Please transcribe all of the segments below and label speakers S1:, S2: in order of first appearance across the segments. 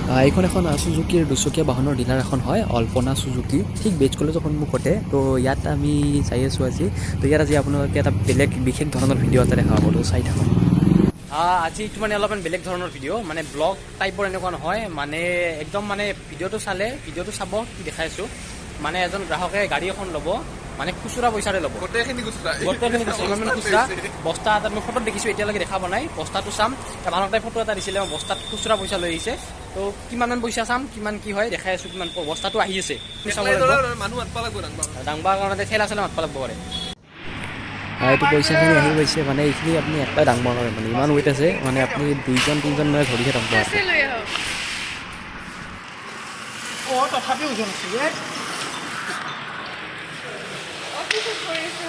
S1: এইখন এখন চুজুকিৰ দুচকীয়া বাহনৰ ডিলাৰ এখন হয়, অল্পনা চুজুকি, ঠিক বেজ কলেজৰ সন্মুখতে। তো ইয়াত আমি চাই আছোঁ আজি। তো ইয়াত আজি আপোনালোকে এটা বেলেগ বিশেষ ধৰণৰ ভিডিঅ' এটা দেখা পাব, তো চাই থাকক। আজি এইটো মানে অলপমান বেলেগ ধৰণৰ ভিডিঅ', মানে ব্লগ টাইপৰ এনেকুৱা নহয়, মানে একদম মানে ভিডিঅ'টো চালে, ভিডিঅ'টো চাব কি দেখাই আছোঁ। মানে এজন গ্ৰাহকে গাড়ী এখন ল'ব, মানে খুচুৰা পইচাৰে ল'ব।
S2: গোটেইখিনি খুচুৰা।
S1: গোটেইখিনি খুচুৰা, ইমান মানে খুচুৰা বস্তা এটাত মই ফটোত দেখিছোঁ, এতিয়ালৈকে দেখা পোৱা নাই। বস্তাটো চাম, মানুহক তাই ফটো এটা দিছিলে, মই বস্তাত খুচুৰা পইচা লৈ আহিছে। তো কিমানমান পইচা চাম, কিমান কি হয় দেখাই আছোঁ। কিমান বস্তাটো আহি আছে চাব লাগিব।
S2: মানুহ মাতবা লাগিব ডাঙবা।
S1: ডাঙবাৰ কাৰণে ঠেলা চেলা মাতবা লাগিব পাৰে। এইটো পইচাখিনি আহি পাইছে, মানে এইখিনি আপুনি একলাই ডাঙব নোৱাৰে, মানে ইমান ৱেইট আছে, মানে আপুনি দুইজন তিনিজন মানে ধৰিহে ডাঙব।
S3: লৈ আহক।
S2: অ, তথাপিও ওজন আছে।
S3: অফিচত কৰি আছো।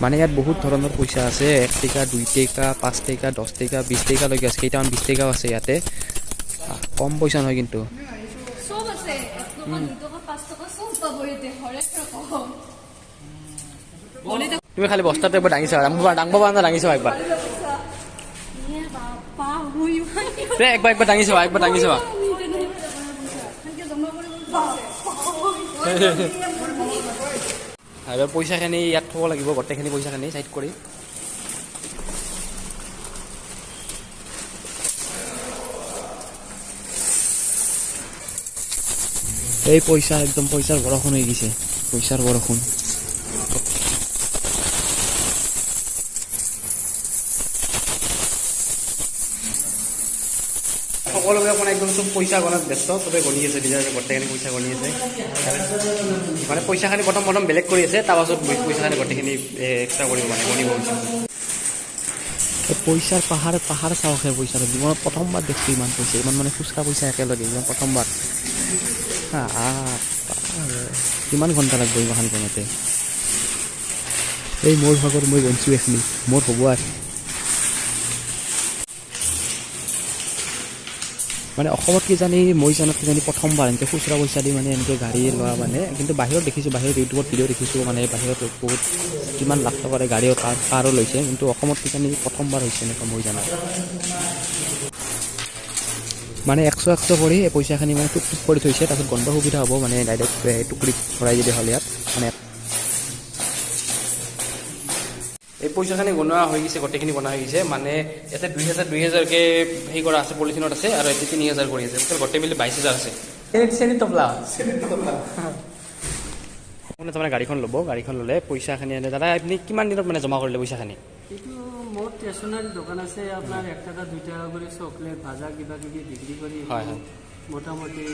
S1: মানে ইয়াত বহুত ধৰণৰ পইচা আছে, 1 টকা, 2 টকা, 5 টকা, 10 টকা, 20 টকালৈকে আছে, কেইটামান 20 টকাও আছে ইয়াতে। কম পইচা নহয় কিন্তু।
S3: চব আছে, 1 টকা, 2 টকা, 5 টকা চব পাব ইয়াতে, হৰেক ৰকম।
S1: তুমি খালি বস্তাটো একবাৰ দাঙি চাবা, ডাঙব পৰা নাই, দাঙি চাবা একবাৰ।
S3: ইয়ে বাপা, ইমান!
S1: দে, একবাৰ একবাৰ দাঙি চাবা, একবাৰ দাঙি চাবা।
S3: জমা কৰিব।
S1: এবাৰ পইচাখিনি ইয়াত থ'ব লাগিব, গোটেইখিনি পইচাখিনি চাইড কৰি। এই পইচা একদম পইচাৰ বৰষুণ হৈ গৈছে, পইচাৰ বৰষুণ। সকলোবিলাক মানে একদম চব পইচা গণাত ব্যস্ত, চবে গণি আছে, নিজৰ নিজৰ গোটেইখিনি পইচা গণি আছে। মানে পইচাখিনি প্ৰথম প্ৰথম বেলেগ কৰি আছে, তাৰপাছত পইচাখিনি গোটেইখিনি এক্সট্ৰা কৰিব, মানে গণিব পইচা। পইচাৰ পাহাৰ পাহাৰ চাওক। সেই পইচাৰ জীৱনত প্ৰথমবাৰ দেখিছোঁ ইমান পইচা, ইমান মানে খুচৰা পইচা একেলগে ইমান প্ৰথমবাৰ। কিমান ঘণ্টা লাগব ইমানখন গণোতে? এই মোৰ ভাগৰ মই গণিছোঁ, এইখিনি মোৰ হ'ব আৰু। মানে অসমত কিজানি, মই জনাত কিজানি প্ৰথমবাৰ এনেকৈ খুচুৰা পইচা দি মানে এনেকৈ গাড়ী লোৱা। মানে কিন্তু বাহিৰত দেখিছোঁ, বাহিৰত ইউটিউবত ভিডিঅ' দেখিছোঁ, মানে বাহিৰত বহুত কিমান লাখ টকাৰে গাড়ীও কাৰো লৈছে। কিন্তু অসমত কিজানি প্ৰথমবাৰ হৈছে এনেকুৱা মই জনাত। মানে 100 100 কৰি এই পইচাখিনি মানে টোপ টোপ কৰি থৈছে, তাৰপিছত গণব সুবিধা হ'ব। মানে ডাইৰেক্ট টুকুৰিত ভৰাই দিলে হ'ল ইয়াত। মানে এই পইচাখিনি গণোৱা হৈ গৈছে, গোটেইখিনি গণা হৈ গৈছে। মানে ইয়াতে 2000 2000কৈ হেৰি কৰা আছে, পলিথিনত আছে, আৰু ইয়াতে 3000 কৰি আছে। টোটেল গোটেই মিলি 22,000 আছে। চেনি তবলা মানে তাৰমানে গাড়ীখন ল'ব, গাড়ীখন ল'লে পইচাখিনি আনে। দাদা, আপুনি কিমান দিনত মানে জমা কৰিলে পইচাখিনি?
S4: এইটো মোৰ ষ্টেচনাৰী দোকান আছে, আপোনাৰ 1 টকা 2 টকা কৰি চকলেট ভাজা কিবা কিবি বিক্ৰী কৰি
S1: হয় হয়
S4: মোটামুটি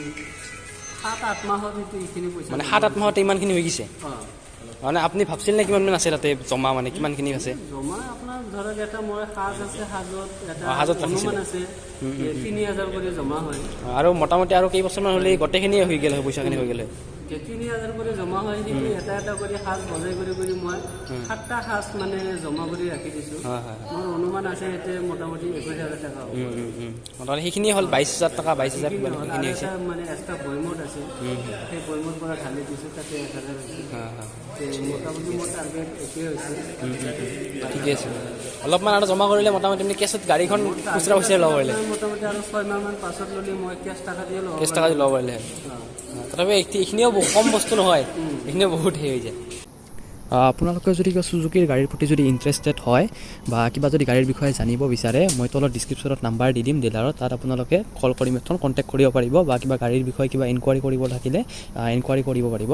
S4: 7-8 মাহত এইটো এইখিনি পইচা।
S1: মানে 7-8 মাহতে ইমানখিনি হৈ গৈছে?
S4: অঁ।
S1: মানে আপুনি ভাবছিল নে কিমান মান আছে তাতে জমা, মানে কিমানখিনি আছে?
S4: জমা আপোনাৰ ধৰক এটা মোৰ সাজ আছে, সাজত এটা
S1: সাজত ৰাখিছিলে।
S4: অনুমান আছে 3000 কৰি জমা হয়।
S1: আৰু মোটামুটি আৰু কেইবছৰমান হ'লে গোটেইখিনিয়ে হৈ গ'ল হয়, পইচাখিনি হৈ গ'ল হয়।
S4: 3000 কৰি জমা হয়, সেইটো এটা এটা কৰি সাজ বজাই কৰি কৰি মই সাতটা সাজ মানে জমা কৰি ৰাখি দিছোঁ।
S1: হয় হয়
S4: মোৰ অনুমান আছে ইয়াতে মোটামুটি 21,000 টকা হ'ব।
S1: মোটামুটি সেইখিনিয়ে হ'ল 22,000 টকা, 22,000 কিবা
S4: সেইখিনি হ'ল।
S1: সেইখিনি
S4: আৰু
S1: হৈছে।
S4: এটা মানে এক্সট্ৰা বৈমত আছে, সেই বৈমৰ পৰা ঢালি দিছোঁ, তাতে 1000 হৈছে।
S1: হয় হয়
S4: তে মোটামুটি মোৰ টাৰ্গেট একেই হৈছে।
S1: ঠিকে আছে। অলপমান আৰু জমা কৰিলে মোটামুটি আপুনি কেছত গাড়ীখন খুচুৰা পইচাৰে ল'ব পাৰিলে।
S4: মোটামুটি আৰু 6 মাহমান পাছত ল'লে মই কেছ টকা দিয়ে ল'ব।
S1: কেছ টকা দি ল'ব পাৰিলে। তথাপি এইখিনিও কম বস্তু নহয়, এইখিনিও বহুত হেৰি হৈ যায়। আপোনালোকে যদি কিবা চুজুকিৰ গাড়ীৰ প্ৰতি যদি ইণ্টাৰেষ্টেড হয় বা কিবা যদি গাড়ীৰ বিষয়ে জানিব বিচাৰে, মই তলত ডিছক্ৰিপশ্যনত নাম্বাৰ দি দিম ডিলাৰত, তাত আপোনালোকে কল কৰি মেথোন কণ্টেক্ট কৰিব পাৰিব বা কিবা গাড়ীৰ বিষয়ে কিবা এনকুৱাৰী কৰিব থাকিলে এনকুৱাৰী কৰিব পাৰিব।